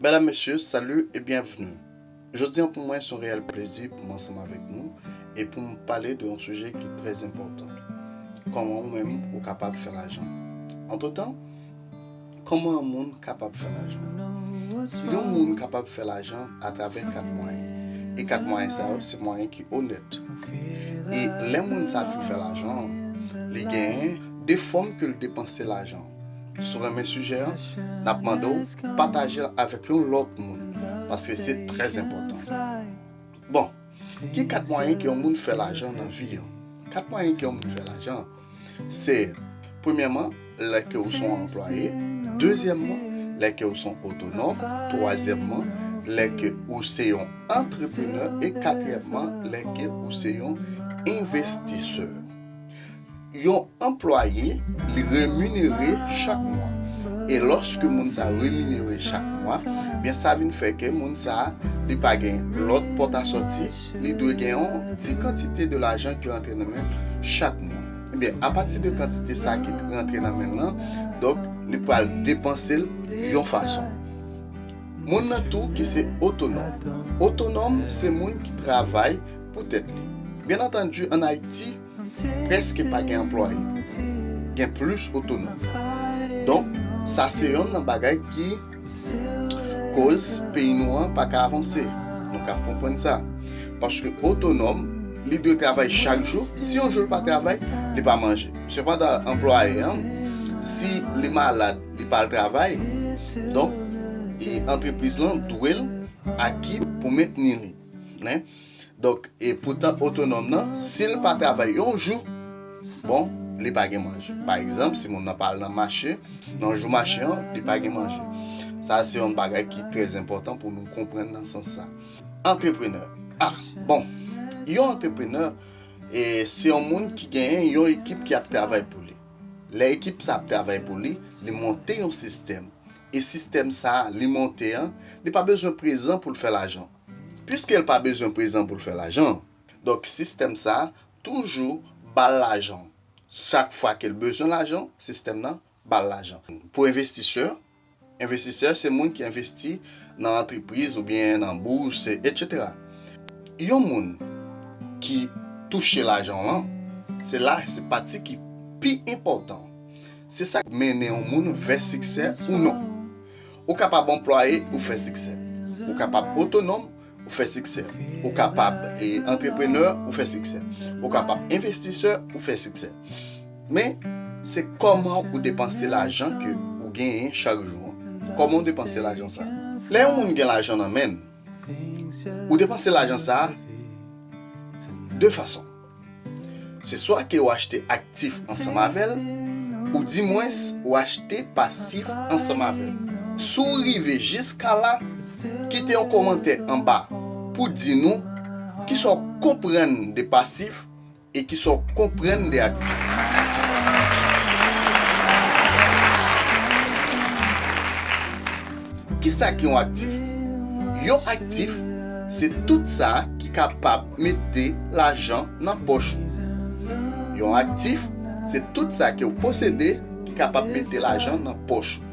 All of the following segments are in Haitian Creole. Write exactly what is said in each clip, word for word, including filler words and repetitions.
Medam, mesye, salut et bienvenue. Jodi an pou mwen se yon reyèl plezi pou m ansanm avèk nou e pou m pale de yon sijè ki trè enpòtan. Kòman ou menm ou kapab fè lajan? Antretan, kòman yon moun kapab fè lajan? Yon moun kapab fè lajan atravè kat mwayen. E kat mwayen sa yo, se mwayen ki onèt. E lè moun sa fin fè lajan, li genyen de fòm ke l depanse lajan. Si w renmen sijè an, n ap mande w pataje l avèk yon lòt moun, paske se trè enpòtan. Bon, ki kat mwayen ke yon moun fè lajan nan vi an? Kat mwayen ke yon moun fè lajan, se, premyèman, lè ke ou se yon anplwaye, dezyèmman, lè ke ou se yon otonòm, twazyèmman, lè ke ou se yon antreprenè, e katriyèmman, lè ke ou se yon envestisè. Yon anplwaye, li reminere chak mwa. E lòske moun sa reminere chak mwa, byen sa vin fè ke moun sa, li pa gen lòt pòt a sòti, li dwe gen yon ti kantite de lajan ki rantre nan men l chak mwa. Ebyen, apati de kantite sa ki rantre nan men l lan, donk, li pral depanse l yon fason. Moun nan tou ki se otonòm. Otonòm, se moun ki travay pou tèt li. Byen antandi, ann Ayiti, prèske pa gen anplwaye. Gen plis otonòm. Donk, sa se yonn nan bagay ki koz peyi nou an pa ka avanse. Nou ka konprann sa. Paske otonòm, li dwe travay chak jou. Si yon jou l pa travay, li pa manje. Sepandan, anplwaye an, si li malad, li pa al travay, donk, e antrepriz lan dwe l aki pou mentni li. Donk, e poutan otonòm nan, si l pa travay yon jou, bon, li pa gen manje. Pa egzanp, si moun nan pa al nan mache, nan jou mache an, li pa gen manje. Sa se yon bagay ki trè enpòtan pou nou konprann nan sans sa. Antreprenè. A, bon, yon antreprenè, e, se yon moun ki genyen yon ekip ki ap travay pou li. Lè ekip sa ap travay pou li, li monte yon sistèm. E sistèm sa a, li monte an, li pa bezwen prezan pou l fè lajan. Piske l pa bezwen prezan pou l fè lajan, donk sistèm sa a toujou ba l lajan. Chak fwa ke l bezwen lajan, sistèm nan ba l lajan. Pou envestisè, envestisè se moun ki envesti nan antrepriz oubyen nan bous, etsetera. Yon moun ki touche lajan w lan, se la, se pati ki pi enpòtan. Se sa k mennen yon moun vè siksè ou non. Ou kapab anplwaye, ou fè siksè. Ou kapab otonòm, ou fè siksè. Ou kapab, e, antreprenè, ou fè siksè. Ou kapab envestisè, ou fè siksè. Men, se kòman ou depanse lajan ke ou genyen chak jou an. Kòman ou depanse lajan sa? Lè yon moun gen lajan nan men l, ou depanse lajan sa de fason. Se swa ke ou achte aktif ansanm avè l, ou dimwens ou achte pasif ansanm avè l. Si w rive jiska la, kite yon kòmantè anba pou di nou kisa w konprann de pasif e kisa w konprann de aktif. Kisa ki yon aktif? Yon aktif, se tout sa ki kapab mete lajan nan pòch ou. Yon aktif, se tout sa ke w posede ki kapab mete lajan nan pòch ou.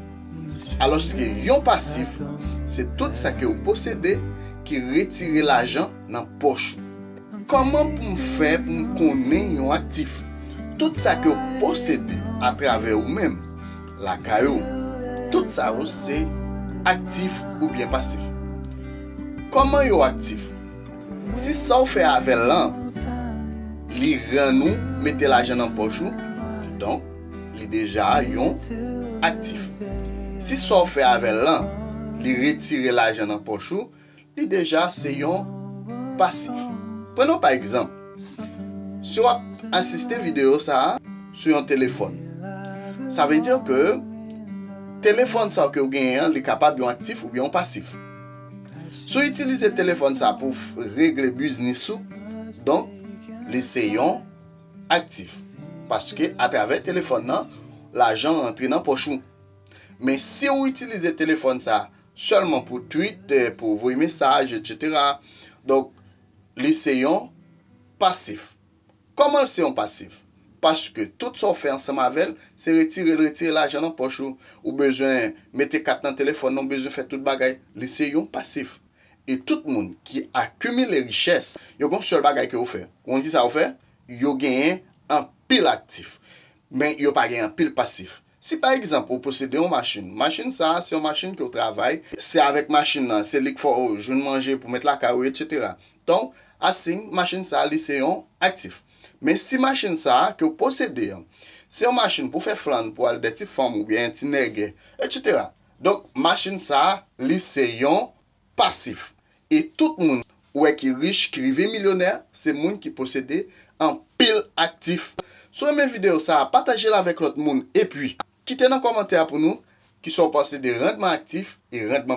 Alòske yon pasif, se tout sa ke w posede ki retire lajan nan pòch ou. Kòman pou m fè pou m konnen yon aktif? Tout sa ke w posede atravè ou menm, lakay ou, tout sa yo se aktif oubyen pasif. Kòman yo aktif? Si sa w fè avè l lan, li rann ou mete lajan nan pòch ou, donk, li deja yon aktif. Si sa w fè avè l lan, li retire lajan nan pòch ou, li deja se yon pasif. Pran nou pa egzanp, si w ap asiste videyo sa a sou yon telefòn, sa vle di ke telefòn sa ke w genyen an, li kapab yon aktif oubyen yon pasif. Si w itilize telefòn sa pou f- regle biznis ou, donk, li se yon aktif. Paske atravè telefòn nan, lajan rantre nan pòch ou. Men si w itilize telefòn sa sèlman pou tweet, eh, pou voye mesaj, etsetera, donk, li se yon pasif. Kòman l se yon pasif? Paske tout sa w fè ansanm avè l, se retire l, retire lajan nan pòch ou. Ou bezwen mete kat nan telefòn nan, ou bezwen fè tout bagay. Li se yon pasif. E tout moun ki akimile richès, yo gen yon sèl bagay ke yo fè. Ou konn ki sa yo fè? Yo genyen anpil aktif. Men yo pa gen anpil pasif. Si pa egzanp ou posede yon machin, machin sa a se yon machin ke w travay, se avèk machin nan, se li k fè w jwenn manje pou met lakay ou, etsetera. Donk, asing machin sa a li se yon aktif. Men si machin sa a ke w posede an, se yon machin pou fè flann, pou al dè ti fanm oubyen ti nègè, etsetera. Donk, machin sa a li se yon pasif. E tout moun ou wè ki rich, ki rive milyonè, se moun ki posede anpil aktif. Si w renmen videyo sa a, pataje l avèk lòt moun. Epi, kite nan kòmantè a pou nou ki sa w panse de randman aktif e randman